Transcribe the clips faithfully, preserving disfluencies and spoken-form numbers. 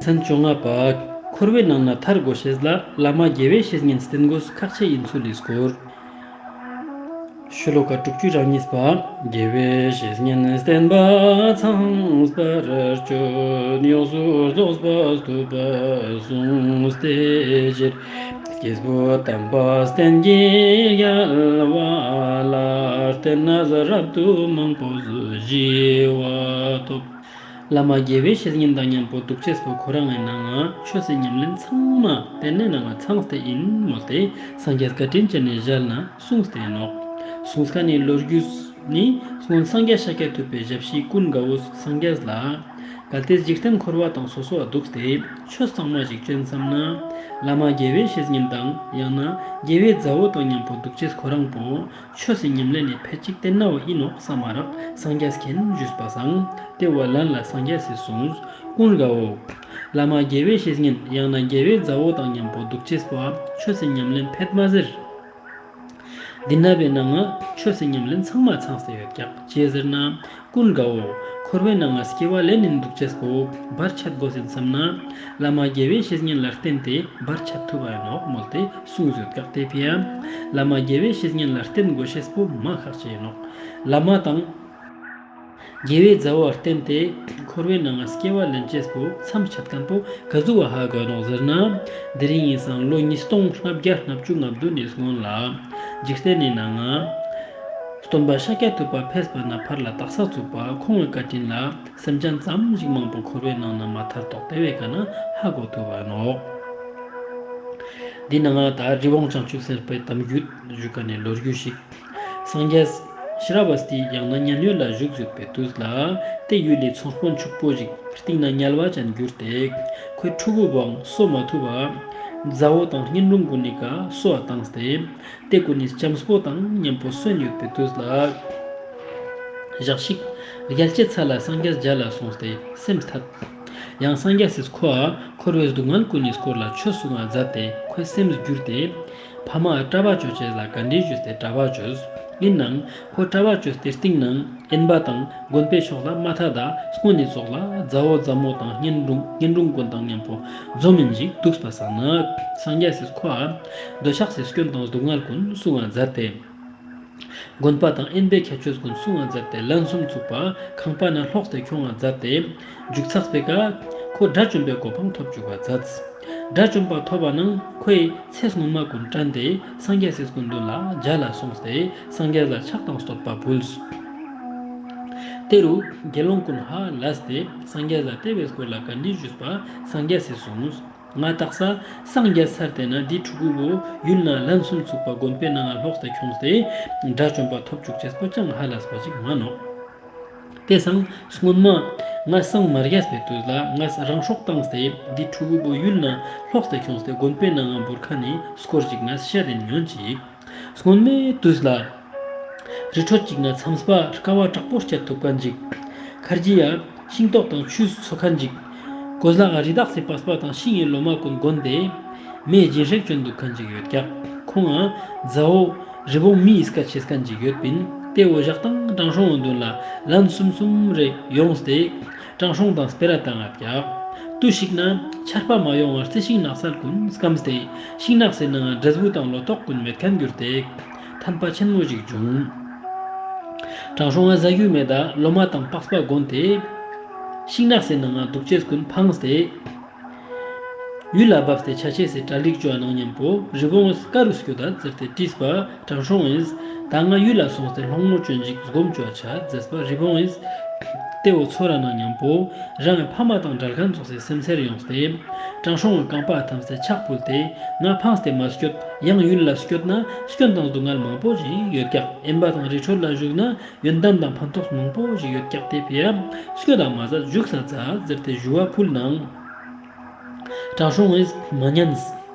ཚན་བཅོ་ལྔ་པ། འཁོར་བའི་ནང་ན་ཐར་དགོས་ཤེས་ལ་བླ་མ་དགེ་བའི་བཤེས་གཉེན་བསྟེན་དགོས་ཁག་ཆེ་ཡིན་ཚུལ་ལས་སྐོར། ཤོ་ལོ་ཀ་དྲུག་ཅུ་རེ་གཉིས་པ། དགེ་བའི་བཤེས་གཉེན་བསྟེན་པ་ཚངས་པར་སྤྱོད། ཡོངས་སུ་རྫོགས་པ་ཐོབ་པར་གསུངས་ཏེ་ཕྱིར། སྐྱེས་བུ་དམ་པ་བསྟེན་གྱི་རྒྱལ་བ་ལ། བསྟེན་ནས་རབ་ཏུ་མང་པོས་ཞི་བ་ཐོབ། བླ་མ་དགེ་བའི་བཤེས་གཉེན་དང་མཉམ་པོ་འདུག་ཅེས་པོ་ཁོ་རང་ངི་ནང་ང་ཆོས་སི་ཉམས་ལེན་ཚང་མ་དེ་ནས་ནང་ང་ཚང་སྟེ་ཡིན་མོལ་ཏེ་སངས་རྒྱས་བཀའ་དྲིན་ཅན་ནི་ཞལ་ནས་གསུངས་ཏེ་ནོག། གསུངས་ཁན་ནི་ལོ་རྒྱུས་ནི་སྔོན་སངས་རྒྱས་ཤཱཀྱ་ཐུབ་པའི་ཞབས་ཕྱི་ཀུན་དགའ་བོས་སངས་རྒྱས་ལ། གལ་ཏེ་འཇིག་རྟེན་འཁོར་བ་དང་སོ་སོ་འདུག་སྟེ་ཆོས་གཙང་མ་ཞིག་ཅོན་བསམ་ན། བླ་མ་དགེ་བའི་བཤེས་གཉེན་དང་ཡང་ན་དགེ་བའི་མཛའ་བོ་དང་མཉམ་པོ་འདུག་ཅེས་ཁོ་རང་པོ། ཆོས་སི་ཉམས་ལེན་ནི་ཕལ་ཅིག་བསྟེན་ནའོ་ཨིན་ནོག་བསམ་མ་རག་སངས་རྒྱས་མཁྱེན་ཞུས་པ་སང་། དེ་བོ་ལན་ལ་སངས་རྒྱས་སི་གསུངས། ཀུན་དགའ་བོ། བླ་མ་དགེ་བའི་བཤེས་གཉེན་ཡང་ན་དགེ་བའི་མཛའ་བོ་དང་མཉམ་པོ་འདུག་ཅེས་པོ་ཆོས་སི་ཉམས་ལེན་ཕེད་མ་ཟེར། འདི་ན་བའི་ནང་ང་ཆོས་སི་ཉམས་ལེན་ཚང་མ་ཚང་སྟེ་ཡོད་ཀྱག་ཅི་ཟེར་ན། ཀུན་དགའ་བོ། འཁོར་བའི་ནང་ང་སྐྱེ་བ་ལེན་ནིན་འདུག་ཅེས་པོ་བར་ཆད་དགོས་ཡིན་བསམ་ན། བླ་མ་དགེ་བའི་བཤེས་གཉེན་ལ་བསྟེན་ཏེ་བར་ཆད་ཐུབ་པ་ཡིན་ནོག་མོལ་ཏེ་གསུངས་ཡོད་ཀྱག་དེ་ཕི་ཡ། བླ་མ་དགེ་བའི་བཤེས་གཉེན་ལ་བསྟེན་དགོས་ཤེས་པོ་མ་ཁག་ཅན་ཡིན་ནོག། བླ་མ་དང་དགེ་བའི་མཛའ་བོ་བསྟེན་ཏེ་འཁོར་བའི་ནང་ང་སྐྱེ་བ་ལེན་ཅེས་པོ་མཚམས་ཆད་ཁན་པོ་ག་ཟུག་བ་ཧ་གོ་ནོག་ཟེར་ན། དེ་རིང་ཡིན་སང་ལོ་ཉིས་སྟོང་ལྔ་བརྒྱ་ལྔ་བཅུ་ང་བདུན་ནི་སྔོན་ལ་འཇིག་རྟེན་ནི་ནང་ང་སྟོན་པ་ཤཱཀྱ་ཐུབ་པ་ཕེབས་པ་ནེ་ཕར་ལ་དག་ས་ཚུག་པ་ཁོང་ངི་བཀའ་དྲིན་ལ་སེམས་ཅན་ཙམ་ཞིག་མང་པོ་འཁོར་བའི་ནང་ན་མ་ཐར་ཏོག་དེ་བས་ཀ་ན་ཧ་གོ་ཐུབ་བ་ནོག། འདི་ནང་ང་ད་རི་བོང་བྱང་ཆུབ་སེམས་དཔའི་གཏམ་རྒྱུད་ཞུ་ཁན་ནི་ལོ་རྒྱུས་ཤིག། སངས་རྒྱས་ཤྲ་བ་སྟི་ཡང་ན་མཉན་ཡོད་ལ་བཞུགས་ཡོད་པའི་དུས་ལ་དེ་ཡུལ་ལི་ཚོང་དཔོན་ཕྱུག་པོ་ཞིག་སྟིང་ནེ་དམྱལ་བ་ཅན་གྱུར་ཏེ་ཁོའི་ཕྲུ་གུ་བོའང་གསོ་མ་ཐུབ་པ་མཛའ་བོ་དང་གཉེན་དྲུང་གུན་ནི་ཀ་གསོ་བ་བཏང་སྟེ། དེ་གུན་ནི་སྐྱམས་པོ་དང་ཉམ་པོ་གསོན་ཡོད་པའི་དུས་ལ། ཞག་ཞིག་རྒྱལ་བྱེད་ཚལ་ལ་སངས་རྒྱས་མཇལ་ལ་སོང་སྟེ་སེམས་ཐད། ཡང་སངས་རྒྱས་སི་ཁོའ་འཁོར་བའི་སྡུག་བསྔལ་གུན་ནི་སྐོར་ལ་ཆོས་གསུང་ང་མཛད་དེ་ཁོའི་སེམས་འགྱུར་ཏེ། ཕ་མ་གྲྭ་པ་ཅོ་ཅེས་ལ་བཀའ་འདྲི་ཞུས་ཏེ་གྲྭ་པ་ཅོས། ཨིན་ནའང་ཁོ་གྲྭ་པ་ཅོས་ཏེ་སྟིང་ནེ་དབེན་པ་དང་དགོན་པའི་ཕྱོགས་ལ་མ་ཐད་ད་སྔོན་ནི་ཙོགས་ལ་མཛའ་བོ་མཛའ་མོ་དང་གཉེན་དྲུང་གཉེན་དྲུང་གུན་དང་ཉམ་པོ་འཛོམས་མིན་ཞིག་འདུག་པ་སང་ན་སངས་རྒྱས་སི་ཁོའ་འདོད་ཆགས་སི་སྐྱོན་དང་སྡུག་བསྔལ་གུན་གསུང་ང་མཛད་དེ། དགོན་པ་དང་དབེན་པའི་ཁྱད་ཆོས་གུན་གསུང་ང་མཛད་དེ་ལན་གསུམ་ཚུག་པ་ཁང་པ་ནེ་ལྷོགས་ཏེ་ཁྱོང་ང་མཛད་དེ། མཇུག་ཚགས་པའི་ཀ་ཁོ་དགྲ་བཅོམ་པའི་གོ་འཕང་ཐོབ་ཅུག་པ་མཛད། དགྲ་བཅོམ་པ་ཐོབ་པ་ནང་ཁོའི་ཚེ་སྔོན་མ་གུན་དྲན་ཏེ་སངས་རྒྱས་སི་སྐུ་མདུན་ལ་མཇལ་ལ་སོང་སྟེ་སངས་རྒྱས་ལ་ཕྱག་དང་བསྟོད་པ་ཕུལ། དེ་རུ་དགེ་སློང་གུན་ཧ་ལས་ཏེ་སངས་རྒྱས་ལ་དེ་བོའི་སྐོར་ལ་བཀའ་འདྲི་ཞུས་པ་སངས་རྒྱས་སི་གསུངས། ང་དག་ས་སངས་རྒྱས་ཚར་ཏེ་ན་འདི་ཕྲུ་གུ་བོ་ཡུལ་ནེ་ལན་གསུམ་ཚུག་པ་དགོན་པའི་ནང་ང་ལྷོགས་ཏེ་ཁྱོངས་ཏེ་དགྲ་བཅོམ་པ་ཐོབ་ཅུག་ཅེས་པོ་ཅང་ཧ་ལས་པ་ཅིག་མ་ནོག། དེ་སང་སྔོན་མ་ང་སངས་མ་རྒྱས་པའི་དུས་ལ་ང་རང་སྲོག་བཏང་སྟེ་འདི་ཕྲུ་གུ་བོ་ཡུལ་ནེ་ལྷོགས་ཏེ་ཁྱོངས་ཏེ་དགོན་པའི་ནང་ང་བོར་ཁན་ནི་སྐོར་ཅིག་ང་བཤད་དེ་ཉོན་ཅིག། སྔོན་མའི་དུས་ལ། རི་ཁྲོད་ཅིག་ན་མཚམས་པ་དཀའ་བ་དྲག་པོ་སྤྱད་ཐུབ་ཁན་ཅིག། ཁར་ཇི་ཡ་ཤིང་ཏོག་དང་ཆུ་འཚོ་ཁན་ཅིག། གོས་ལག་རི་དྭགས་སི་པགས་པ་དང་ཤིང་ངི་ལོ་མ་གུན་གོན་ཏེ། མེའི་སྦྱིན་སྲེག་ཅོན་དུག་ཁན་ཅིག་ཡོད་ཀྱག། ཁོང་ང་མཛའ་བོ་རི་བོང་མི་ཡི་སྐད་ཆེས་ཁན་ཅིག་ཡོད་པིན། དེ་བོ་ཞག་དང་དྲང་སྲོང་ངི་མདུན་ལ་ལན་གསུམ་གསུམ་རེ་ཡོངས་ཏེ། དྲང་སྲོང་དང་སྤེ་ར་ཏང་ང་ཀྱག། དུས་ཤིག་ན་ཆར་པ་མ་ཡོང་བར་རྩི་ཤིང་ནགས་ཚལ་གུན་སྐམས་ཏེ་ཤིང་ནགས་སི་ནང་ང་འབྲས་བུ་དང་ལོ་ཏོག་གུན་མེད་ཁན་གྱུར་ཏེ་ཐན་པ་ཆེན་མོ་ཞིག་བྱུང་། དྲང་སྲོང་ང་ཟ་རྒྱུ་མེད་ད་ལོ་མ་དང་པགས་པ་གོན་ཏེ་ཤིང་ནགས་སི་ནང་ང་དུག་ཅེས་གུན་ཕངས་ཏེ་ཡུལ་ལ་བབས་ཏེ་ཆ་ཅེས་སི་གྲ་སྒྲིག་ཅོ་བ་ནང་ཉམ་པོ་རི་བོང་ངིས་ཀ་རུ་སྐྱོད་ད་ཟེར་ཏེ་དྲིས་པ་དྲང་སྲོང་ངིས་ད་ང་ཡུལ་ལ་སོང་སྟེ་སློང་མོ་ཅོན་ཅིག་སྒོམ་ཅོ་བ་ཆ་ཟེར་པ་རི་བོང་ངིས་དེ་བོ་ཚོར་ར་ནང་ཉམ་པོ་རང་ངི་ཕ་མ་དང་བྲལ་ཁན་ཙོགས་སི་སེམས་ཚེར་ཡོངས་ཏེ་དྲང་སྲོང་ངི་རྐང་པ་ཐམས་ཏེ་ཕྱག་ཕུལ་ཏེ་ང་ཕངས་ཏེ་མ་སྐྱོད་ཡང་ཡུལ་ལ་སྐྱོད་ན་སྐྱོན་དང་སྡུག་བསྔལ་མང་པོ་ཞིག་ཡོད་ཀྱག། དབེན་པ་དང་རི་ཁྲོད་ལ་བཞུགས་ན་ཡོན་ཏན་དང་ཕན་ཐོགས་མང་པོ་ཞིག་ཡོད་ཀྱག། དེ་ཕི་ཡ་སྐྱོད་ད་མ་ཟད་བཞུགས་ས་མཛད་ཟེར་ཏེ་ཞུ་བ་ཕུལ་ནང་། དྲང་སྲོང་ངིས་མ་ཉན།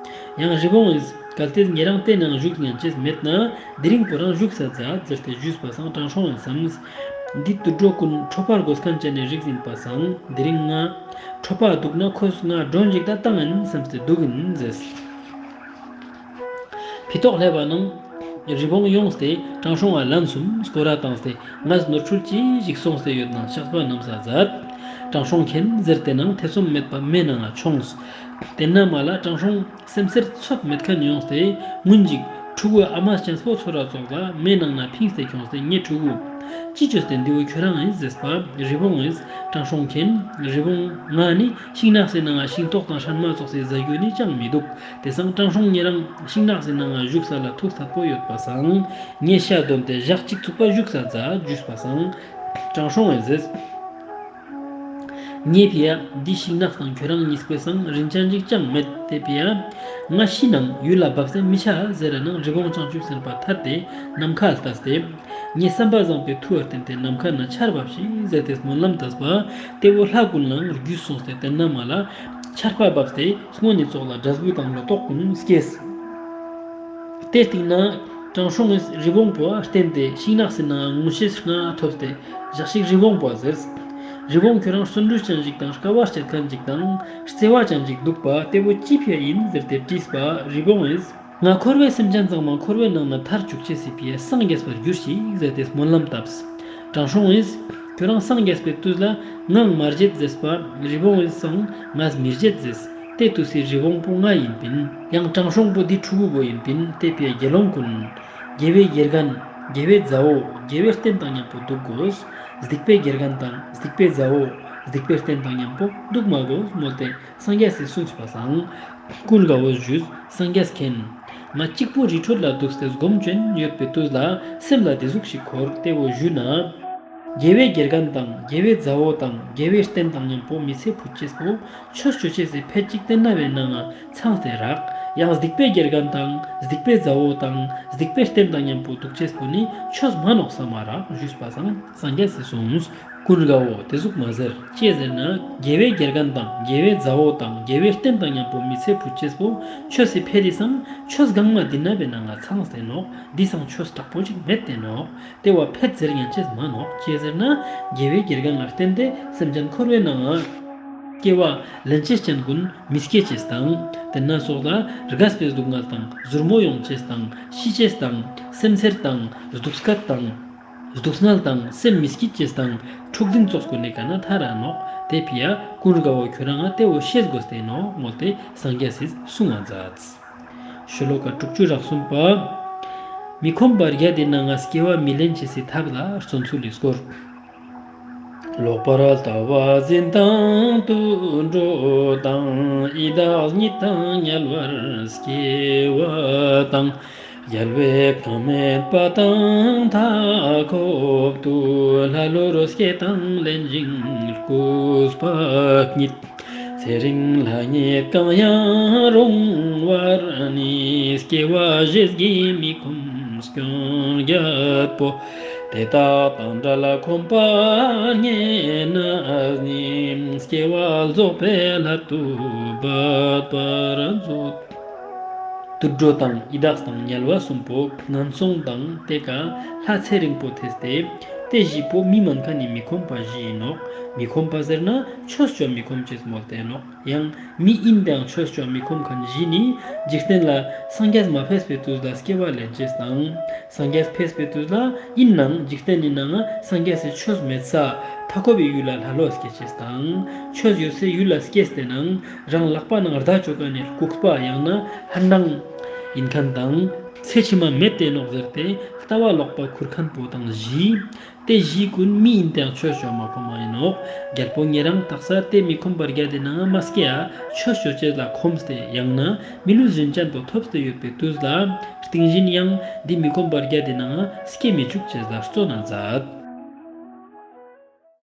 ཡང་རི་བོང་ངིས་གལ་ཏེ་ཉེ་རང་དེ་ནང་བཞུགས་ཉན་ཅེས་མེད་ན་དེ་རིང་ཁོ་རང་བཞུགས་ས་མཛད་ཟེར་ཏེ་ཞུས་པ་སང་དྲང་སྲོང་ངིས་བསམས། འདི་དུད་འགྲོ་གུན་ཁྲོ་བ་དགོས་ཁན་ཅན་ནི་རིགས་ཡིན་པ་སང་དེ་རིང་ང་ཁྲོ་བ་དུག་ན་ཁོས་ང་མགྲོན་ཅིག་ད་བཏང་ཨིན་བསམས་ཏེ་དུག་ཨིན་ཟེར། ཕི་ཏོག་ལེབ་བ་ནང་རི་བོང་ཡོངས་ཏེ་དྲང་སྲོང་ང་ལན་གསུམ་སྐོར་ར་བཏང་སྟེ་ངས་ནོར་འཁྲུལ་ཅི་ཞིག་སོང་སྟེ་ཡོད་ན་བཤགས་པ་གནང་ས་མཛད། དྲང་སྲོང་མཁྱེན་ཟེར་ཏེ་ནང་ཐེ་ཚོམ་མེད་པ་མེ་ནང་ང་མཆོངས། ཏེ་ན་མ་ལ་དྲང་སྲོང་སེམས་ཚེར་ཚོད་མེད་ཁན་ཡོངས་ཏེ་སྔུན་ཅིག་ཕྲུ་གུ་ཨ་མ་ཅན་པོ་ཚོར་ར་ཙོགས་ལ་མེ་ནང་ན་ཕིངས་ཏེ་ཁྱོངས་ཏེ་ངའི་ཕྲུ་གུ་ཅི་ཅོས་ཏེ་འདི་བོ་ཁྱོ་རང་ཨིན་ཟེར་པ་རི་བོང་ཨིན། དྲང་སྲོང་མཁྱེན་རི་བོང་ང་ནི་ཤིང་ནགས་སི་ནང་ང་ཤིང་ཏོག་དང་སྲན་མ་ཙོགས་སི་ཟ་རྒྱུ་ནི་ཅང་མི་དུག། ཏེ་སང་དྲང་སྲོང་ཉེ་རང་ཤིང་ནགས་སི་ནང་ང་ཞུགས་ས་ལ་ཐུགས་ཚད་པོ་ཡོད་པ་སང་ངའི་ཤ་དོན་ཏེ་ཞག་ཅིག་ཚུགས་པ་ཞུགས་ས་ཛད་ཞུས་པ་སང་དྲང་སྲོང་ཨིན་ཟེར། ངའི་ཕི་ཡ་འདི་ཤིང་ནགས་དང་ཁྱོ་རང་ཉིས་པོའི་སང་རིན་ཅན་ཅིག་ཅང་མེད། ཏེ་ཕི་ཡ་ང་ཤི་ནང་ཡུལ་ལ་བབས་ཏེ་མི་ཆ་ཟེར་ར་ནང་རི་བོང་བྱང་ཆུབ་སེམས་དཔའ་ཐད་དེ་ནམ་མཁའ་ལྟས་ཏེ་ངའི་བསམ་པ་བཟང་པོའི་མཐུ་བར་བརྟེན་ཏེ་ནམ་མཁའ་ན་ཆར་བབས་ཤིག་ཟེར་ཏེ་སྨོན་ལམ་བཏབས་པ། ཏེ་བོ་ལྷ་ཀུན་ལའང་རྒྱུས་སོང་སྟེ་ཏེ་ན་མ་ལ་ཆར་པ་བབས་ཏེ་སྔོན་ནི་ཙོགས་ལ་འབྲས་བུ་དང་ལོ་ཏོག་ཀུན་སྐྱེས། ཏེ་སྟིང་ན་དྲང་སྲོང་ངི་རི་བོང་པོ་བརྟེན་ཏེ་ཤིང་ནགས་སི་ནང་ངུ་ཤེས་ང་ཐོབ་སྟེ་ཞག་ཞིག་རི་བོང་པོ་ཟེར། རི་བོང་ཁྱོ་རང་བརྩོན་འགྲུས་ཅན་ཞིག་དང་དཀའ་བ་སྤྱད་ཁན་ཞིག་དང་བརྩེ་བ་ཅན་ཞིག་དུག་པ། ཏེ་བོ་ཅི་ཕི་ཡ་ཨིན་ཟེར་ཏེ་དྲིས་པ་རི་བོང་ངིས་ང་འཁོར་བའི་སེམས་ཅན་ཚང་མ་འཁོར་བའི་ནང་ན་ཐར་ཅུག་ཅེས་སི་ཕི་ཡ་སངས་རྒྱས་པར་གྱུར་ཅིག་ཟེར་ཏེ་སྨོན་ལམ་བཏབས། དྲང་སྲོང་ངིས་ཁྱོ་རང་སངས་རྒྱས་པའི་དུས་ལ་ངའང་མ་རྗེད་ཟེར་པ་རི་བོང་ངིས་སང་ངས་མི་རྗེད་ཟེར། ཏེ་དུས་སི་རི་བོང་པོ་ང་ཨིན་པིན། ཡང་དྲང་སྲོང་པོ་འདི་ཕྲུ་གུ་བོ་ཨིན་པིན། ཏེ་ཕི་ཡ་དགེ་སློང་ཀུན། དགེ་བའི་དགེ་རྒན། དགེ་བའི་མཛའ་བོ། དགེ་བའི་རྟེན་དང་ཉམ་པོ་དུག་གོས། སྡིག་པའི་དགེ་རྒན་དང་སྡིག་པའི་མཛའ་བོ། སྡིག་པའི་རྟེན་དང་ཉམ་པོ་དུག་མ་གོས་མོལ་ཏེ་སངས་རྒྱས་སི་གསུངས་པ་སང་། ཀུན་དགའ་བོས་ཞུས། སངས་རྒྱས་མཁྱེན། ང་གཅིག་པོ་རི་ཁྲོད་ལ་དུགས་ཏེ་སྒོམ་ཅོན་ཡོད་པའི་དུས་ལ་སེམས་ལ་ཏེ་ཟུག་ཞིག་འཁོར། ཏེ་བོ་ཞུས་ན། དགེ་བའི་དགེ་རྒན་དང་དགེ་བའི་མཛའ་བོ་དང་དགེ་བའི་རྟེན་དང་ཉམ་པོ་མི་ཚེ་ཕུད་ཅེས་པོ་ཆོས་ཅོ་ཅེས་སི་ཕེད་ཅིག་ཏེ་ན་བའི་ནང་ང་ཚང་སྟེ་རག། ཡང་སྡིག་པའི་དགེ་རྒན་དང་སྡིག་པའི་མཛའ་བོ་དང་སྡིག་པའི་རྟེན་དང་ཉམ་པོ་དུག་ཅེས་པོ་ནི་ཆོས་མན་ནོག་སམ་མ་རག་ཞུས་པ་སང་སངས་རྒྱས་སི་གསུངས། ཀུན་དགའ་བོ་ཏེ་ཟུག་མ་ཟེར། ཅིའ་ཟེར་ན་དགེ་བའི་དགེ་རྒན་དང་དགེ་བའི་མཛའ་བོ་དང་དགེ་བའི་རྟེན་དང་ཉམ་པོ་མི་ཚེ་ཕུད་ཅེས་པོ་ཆོས་སི་ཕེད་དི་སང་ཆོས་གང་མ་འདི་ན་བའི་ནང་ང་ཚང་སྟེ་ནོག། འདི་སང་ཆོས་དྲག་པོ་ཅིག་མེད་དེ་ནོག། ཏེ་བོ་ཕེད་ཟེར་ཉན་ཅེས་མན་ནོག། ཅིའ་ཟེར་ན་དགེ་བའི་དགེ་རྒན་ལ་བརྟེན་ཏེ་སེམས་ཅན་འཁོར་བའི་ནང་ང་སྐྱེ་བ་ལེན་ཅེས་ཅན་ཀུན་མི་སྐྱེ་ཅེས་དང་ཏེ་ན་སོགས་ལ་རྒས་པའི་སྡུག་བསྔལ་དང་ཟུར་མོ་ཡོང་ཅེས་དང་ཤི་ཅེས་དང་སེམས་འཚེར་དང་སྡུག་སྐད་དང་། སྡུག་བསྔལ་དང་སེམས་མི་སྐྱིད་ཅེས་དང་འཁྲུག་འཛིང་ཙོགས་ཀུན་ནི་ཀ་ན་ཐར་ར་ནོག། ཏེ་ཕི་ཡ་ཀུན་དགའ་བོ་ཁྱོ་རང་ང་ཏེ་བོ་ཤེས་དགོས་ཏེ་ནོག་མོལ་ཏེ་སངས་རྒྱས་སི་གསུང་ང་མཛད། ཤོ་ལོ་ཀ་དྲུག་ཅུ་རེ་གསུམ་པ། མི་ཁོམ་པ་བརྒྱད་དི་ནང་ང་སྐྱེ་བ་མི་ལེན་ཅེས་སི་ཐབས་ལ་བརྩོན་ཚུལ་ལི་སྐོར། ལོག་པར་ལྟ་བ་འཛིན་སྟངས་དུད་འགྲོ་དང་། ཡི་དྭགས་གཉིད་དང་དམྱལ་བར་སྐྱེ་བ་དང་། རྒྱལ་བའི་ཁམས་མེད་པ་དང་མཐའ་འཁོབ་ཏུ། ལྷ་ལུས་སྐྱེས་དང་ལེན་ཅིང་རྐུས་པ་གཉིས། ཚེ་རིང་ལྷ་ཉིད་གང་ཡང་རུང་བར་ནི། སྐྱེ་བ་ཞེས་བགྱི་མི་ཁོམ་སྐྱོན་བརྒྱད་པོ། དེ་དག་དང་བྲལ་ཁོམ་པ་རྙེད་ནས་ནི། སྐྱེ་བ་རྫོགས་པའི་སླད་དུ་འབད་པར་མཛོད། དུད་འགྲོ་དང་ཡི་དྭགས་དང་དམྱལ་བ་གསུམ་པོ་ངན་སོང་དང་ཏེ་ཀ་ལྷ་ཚེ་རིང་པོ་ཐེས་ཏེ། ཏེ་བཞི་པོ་མི་མན་ཁན་ནི་མི་ཁོམ་པ་བཞི་ཨིན་ནོག། མི་ཁོམ་པ་ཟེར་ན་ཆོས་ཅོ་མི་ཁོམ་ཅེས་མོལ་ཏེ་ནོག། ཡང་མི་ཨིན་ཏེའང་ཆོས་ཅོ་མི་ཁོམ་ཁན་བཞི་ནི་འཇིག་རྟེན་ལ་སངས་རྒྱས་མ་ཕེབས་པའི་དུས་ལ་སྐྱེ་བ་ལེན་ཅེས་དང་། སངས་རྒྱས་ཕེབས་པའི་དུས་ལ་ཨིན་ནའང་འཇིག་རྟེན་ནི་ནང་ང་སངས་རྒྱས་སི་ཆོས་མེད་ས་མཐའ་འཁོབ་པའི་ཡུལ་ལ་ལྷ་ལུས་སྐྱེ་ཅེས་དང་། ཆོས་ཡོད་སའི་ཡུལ་ལ་སྐྱེས་ཏེ་ནང་རང་ལག་པ་ནང་རྡ་ཅོ་ཁན་ནི་ལྐུགས་པ་ཡང་ན་ལྷ་སྣང་ཨིན་ཁན་དང་། ཚེ་ཕྱི་མ་མེད་དེ་ནོག་ཟེར་ཏེ་ལྟ་བ་ལོག་པ་ཁུར་ཁན་པོ་དང་བཞི། ཏེ་བཞི་ཀུན་མི་ཨིན་ཏེའང་ཆོས་ཅོ་མ་ཁོམ་མ་ཨིན་ནོག། རྒྱལ་པོ་ཉེ་རང་དག་ས་ཏེ་མི་ཁོམ་པ་བརྒྱད་དི་ནང་ང་མ་སྐྱེ་ཡ་ཆོས་ཅོ་ཅེས་ལ་ཁོམས་ཏེ་ཡང་ན་མི་ལུས་རིན་ཅན་པོ་ཐོབ་སྟེ་ཡོད་པའི་དུས་ལ་རྟིང་བཞིན་ཡང་འདི་མི་ཁོམ་པ་བརྒྱད་དི་ནང་ང་སྐྱེ་མི་ཅུག་ཅེས་ལ་བརྩོན་ན་མཛད།